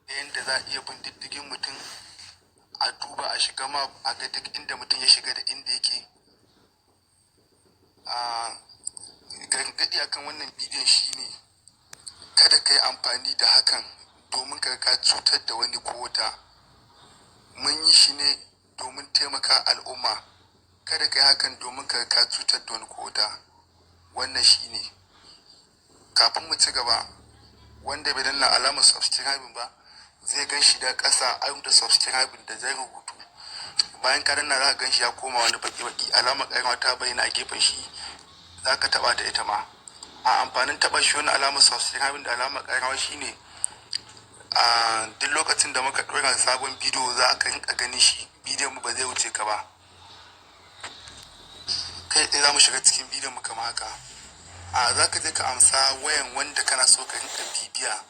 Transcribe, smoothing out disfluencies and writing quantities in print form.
Yadda za a iya bin diddigin mutum, a duba, a shiga ma a ga duk inda mutum ya shiga da inda yake. A gargaɗi akan wannan bidiyon shine kada ka yi amfani da hakan domin ka cutar da wani ko wata. Mun yi shi ne domin taimaka al'umma. Kada ka yi hakan domin ka cutar da wani ko wata. Wannan shine. Kafin mu ci gaba, wanda bai danna alamar subscribing ba, zai gan shi da ƙasa an da subscribing da zai rubutu. Bayan ka danna, za ka gan shi ya koma wani baki-baki, alamar ƙararrawa ta bayyana a gefen shi, za ka taɓa ta ita ma. A amfanin taɓa shi wani alamar subscribing da alamar ƙararrawa shine a duk lokacin da muka ɗora sabon bidiyo, za ka rinka ganin shi, bidiyon mu ba zai wuce ka ba. Kai tsaye za mu shiga cikin bidiyon mu kamar haka. A za ka je ka amsa wayan wanda kana so ka rinka bibiya.